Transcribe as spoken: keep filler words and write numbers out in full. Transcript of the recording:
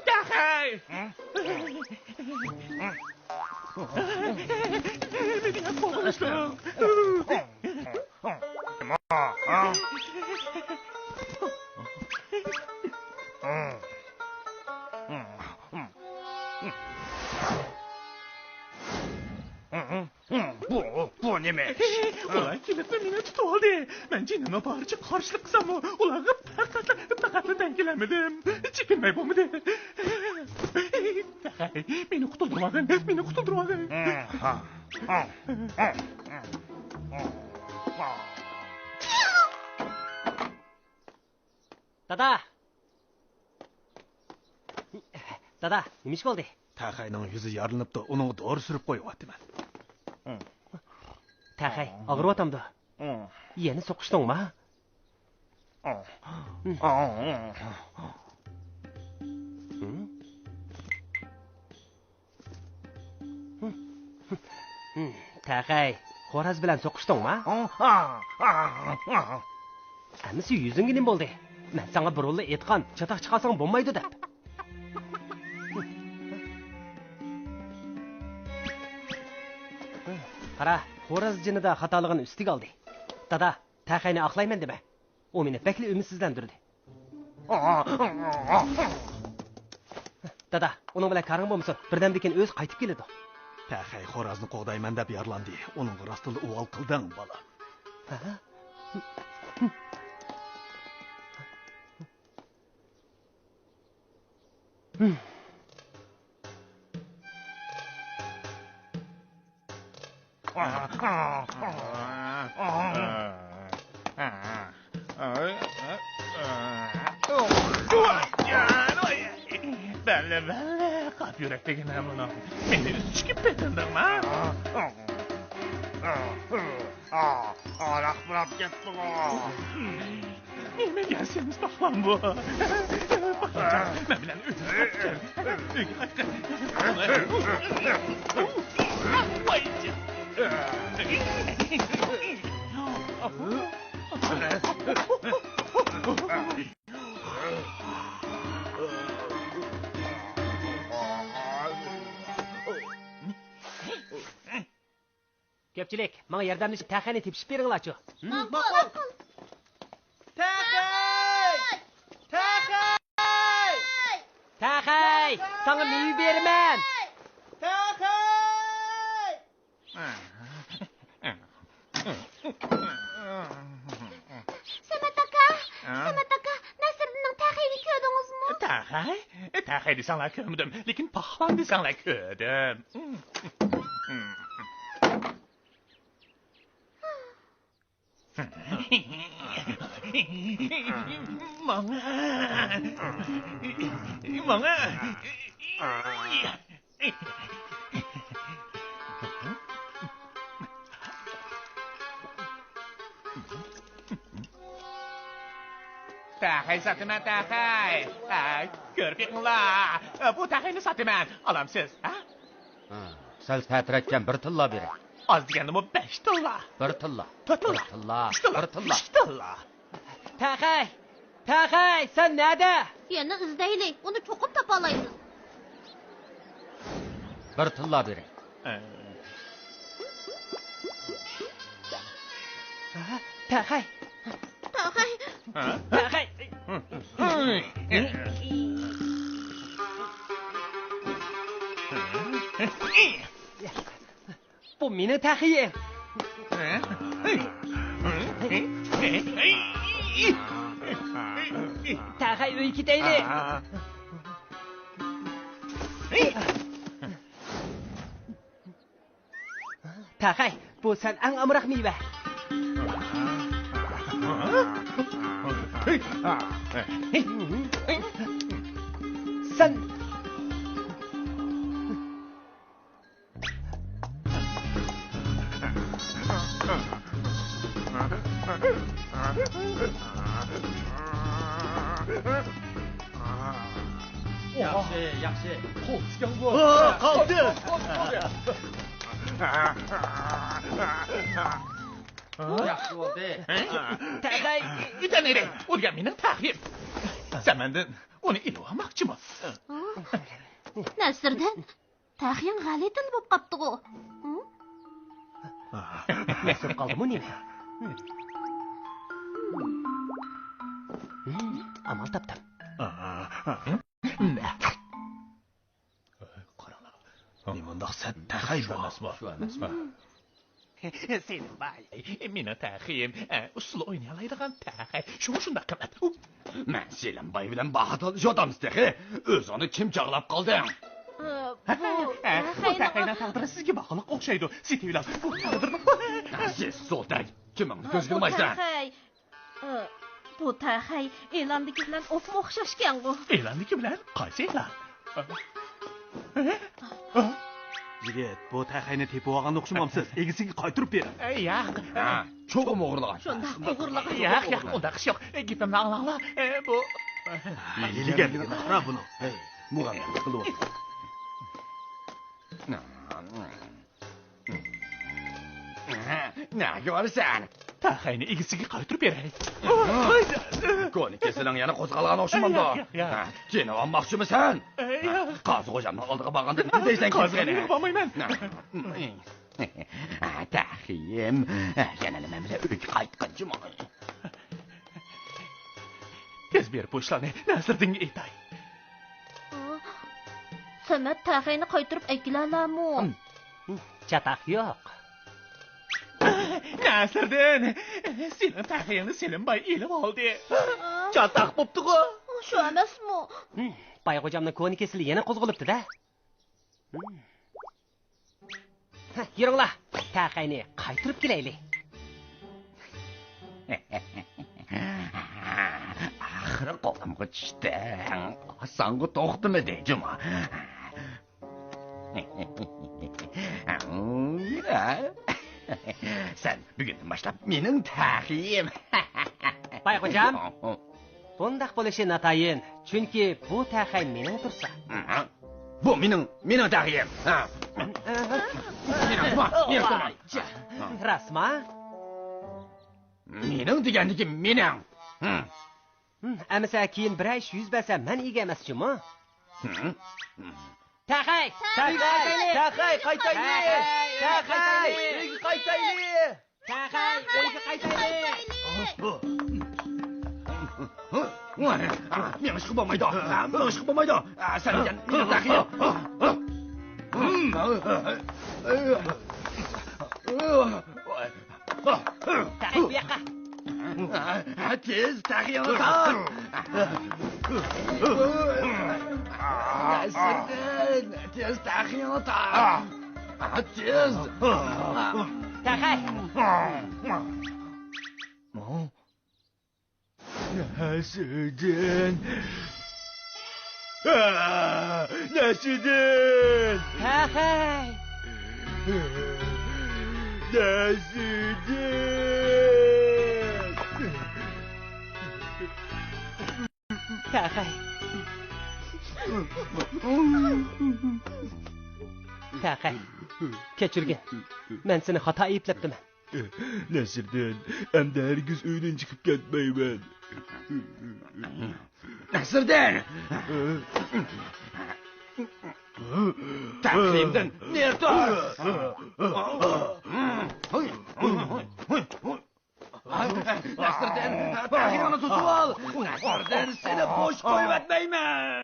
تاخەي! مېنى قوغلىشىڭ! بۇ، بۇ نېمە ئىش؟ ئۇلار كېلىپلا مېنى تۇتۇۋالدى. مەن جېنىمنى بارىچە قارشىلىق قىلساممۇ، ئۇلارغا پەقەتلا، پەقەتلا دەڭ كېلەلمىدىم. چېكىنمەي بولمىدى. مېنى قۇتۇلدۇرۇۋالغىن، مېنى قۇتۇلدۇرۇۋالغىن. دادا! دادا، نېمە ئىش بولدى؟ تەخەينىڭ يۈزى يارىلىنىپتۇ، ئۇنىڭغا دورا سۈرۈپ قويۇۋاتىمەن. تەخەي، ئاغرىۋاتامدۇ؟ يەنە سوقۇشتۇڭما؟ تەخەي، خوراز بىلەن سوقۇشتۇڭما؟ ئەمىسە يۈزۈڭگە نېمە بولدى؟ مەن ساڭا بۇرۇنلا ئېيتقان، چاتاق چىقارساڭ بولمايدۇ دەپ. قارا، خوراز جېنىدا خاتالىقىنى ئۈستىگە ئالدى. دادا، تەخەينى ئاقلايمەن دېمە. ئۇ مېنى بەكلا ئۈمىدسىزلەندۈردى. دادا، ئۇنىڭ بىلەن كارىڭ بولمىسۇن، بىردەمدىن كېيىن ئۆزى قايتىپ كېلىدۇ. تەخەي خورازنى قوغدايمەن دەپ يارىلاندى. ئۇنىڭغا راستتىنلا ئۇۋال قىلدىڭ، بالام. ھە؟ بەللى، بەللى، قاپ يۈرەك دېگىنە بۇنىڭ. مېنى ئۈزۈشكە پېتىندىڭما؟ ئاراق پۇراپ كەتتىغۇ. نېمە دېگەن سېمىز پاقلان بۇ؟ پاقلانجان، مەن بىلەن ئۆيگە كەل. ئۆيگە قايت، قايت. ۋاي جان. كۆپچىلىك، ماڭا ياردەملىشىپ تەخەينى تېپىشىپ بېرىڭلارچۇ. ھىم؟ ماقۇل. تەخەي! تەخەي! تەخەي! ساڭا مېۋە بېرىمەن! تەخەي! سەمەت ئاكا! ھە؟ سەمەت ئاكا، نەسىردىننىڭ تەخەينى كۆردىڭىزمۇ؟ تەخەي؟ تەخەي دېسەڭلار كۆرمىدىم، لېكىن پاقلان دېسەڭلار كۆردۈم. ماڭا! ماڭا! تەخەي ساتىمەن، تەخەي. ئە، كۆرۈپ بېقىڭلار. بۇ تەخەينى ساتىمەن. ئالامسىز، ھە؟ ھە، سەل تەتۈرەتكەن، بىر تىللا بېرىڭ. ئاز دېگەندىمۇ بەش تىللا. بىر تىللا. تۆت تىللا. بىر تىللا. ئۈچ تىللا. بىر تىللا. ئۈچ تىللا. تەخەي! تەخەي! سەن نەدە؟ يەنە ئىزدەيلى، ئۇنى چوقۇم تاپالايسىز. بىر تىللا بېرىڭ. ھە، تەخەي! تەخەي! ھە؟ تەخەي! بۇ مېنىڭ تەخىيىم. تەخەي، ئۆيگە كېتەيلى. تەخەي، بۇ سەن ئەڭ ئامراق مېۋە. سەن ياخشى، ياخشى. قوپتىكەن بۇ. قالدى. ياخشى بولدى. تەخەي، ئۆتەن ئېرى، ئۇ دېگەن مېنىڭ تەخىيىم. سەن مەندىن ئۇنى ئېلىۋالماقچىمۇ؟ نەسىردىن، تەخىيىڭ غەلىتىلا بولۇپ قاپتىغۇ. نەسىر قالدىمۇ نېمە؟ ئامال تاپتىم. قاراڭلار. نېمانداق سەت تەخەي بۇ؟ شۇ ئەمەسمۇ؟ شۇ ئەمەسمۇ؟ سېنىڭ باي، مېنىڭ تەخىيىم، ئە، ئۇسسۇل ئوينىيالايدىغان تەخەي. شۇڭا شۇنداق قىممەت. مەن سېلىم باي بىلەن باھا تالىشىۋاتامسىز تېخى. ئۆزۈڭنى كىم چاغلاپ قالدىڭ؟ ئە، بۇ تەخەينىڭ تەقدىرى سىزگە باغلىق ئوخشايدۇ. سېتىۋېلىڭ. بۇ تەقدىرنىڭ. سېسىق سولتەك، كىمىڭنى كۆزگە ئىلمايسەن؟ بۇ تەخەي ئېلاندىكى بىلەن ئوپمۇ ئوخشاشكەنغۇ؟ ئېلاندىكى بىلەن؟ قايسى ئېلان؟ يىگىت، بۇ تەخەينى تېپىۋالغاندا ئوخشىمامسىز؟ ئىگىسىگە قايتۇرۇپ بېرىڭ. ياق. ھە، چوقۇم ئوغرىلىغان. شۇنداق ئوغرىلىغان. ياق، ياق، ئۇنداق ئىش يوق. گېپىمنى ئاڭلاڭلار. بۇ ھىيلىگەرلىكىنى قارا بۇنىڭ. مۇغەممەت قىلىۋاتىدۇ. نەگە بارىسەن؟ تەخەينى ئىگىسىگە قايتۇرۇپ بېرەي. كونا كېسىلىڭ يەنە قوزغالغان ئوخشىمامدۇ؟ ياق، ياق، ياق. ھە، جېنىۋالماقچىمۇ سەن؟ قازى خوجامنىڭ ئالدىغا بارغاندا نېمە دەيسەن؟ قازى خوجامنى يوقلىمايمەن. تەخىيىم، يەنە مەن بىلەن ئۆيگە قايتقىنچىمۇ؟ تېز بېرىپ بۇ ئىشلارنى نەسىردىنگە ئېيتاي. سەمەت تەخەينى قايتۇرۇپ ئەكېلەلەمۇ؟ چاتاق يوق. نەسىردىن، سېنىڭ تەخىيىڭنى سېلىم باي ئېلىۋالدى. چاتاق بوپتىغۇ. شۇ ئەمەسمۇ؟ باي خوجامنىڭ كونا كېسىلى يەنە قوزغىلىپتۇ-دە. ھە، يۈرۈڭلار، تەخەينى قايتۇرۇپ كېلەيلى. ئاخىرى قولۇمغا چۈشتى. ئاسانغا توختىمىدى جۇمۇ. سەن بۈگۈندىن باشلاپ مېنىڭ تەخىيىم. باي خوجام. بۇنداق بولۇشى ناتايىن، چۈنكى بۇ تەخەي مېنىڭ تۇرسا. بۇ مېنىڭ، مېنىڭ تەخىيىم. ھە. مېنىڭ، مېنىڭ تۇرما. راستما؟ مېنىڭ دېگەندىكى مېنىڭ. ھە. ئەمىسە كېيىن بىرەر ئىش يۈز بەرسە مەن ئىگە ئەمەس جۇمۇ. تەخەي! تەخەي! تەخەي! قايتايلى! تەخەي! ئۆيگە قايتايلى! تەخەي! ئۆيگە قايتايلى! مېڭىشقا بولمايدۇ! مېڭىشقا بولمايدۇ! سەن دېگەن مېنىڭ تەخىيىم! تەخەي بۇ ياققا! تېز تەخىيىڭنى تاپ! نەسىردىن، تېز تەخىيىڭنى تاپ! تېز! تەخەي! نەسىردىن! نەسىردىن! تەخەي! نەسىردىن! تەخەي! تەخەي! كەچۈرگىن. مەن سېنى خاتا ئەيىبلەپتىمەن. نەسىردىن، ئەمدى ھەرگىز ئۆيدىن چىقىپ كەتمەيمەن. نەسىردىن! تەخىيىمدىن نېرى تۇر! نەسىردىن، تەخىيىڭنى توسۇۋال! نەسىردىن، سېنى بوش قويۇۋەتمەيمەن!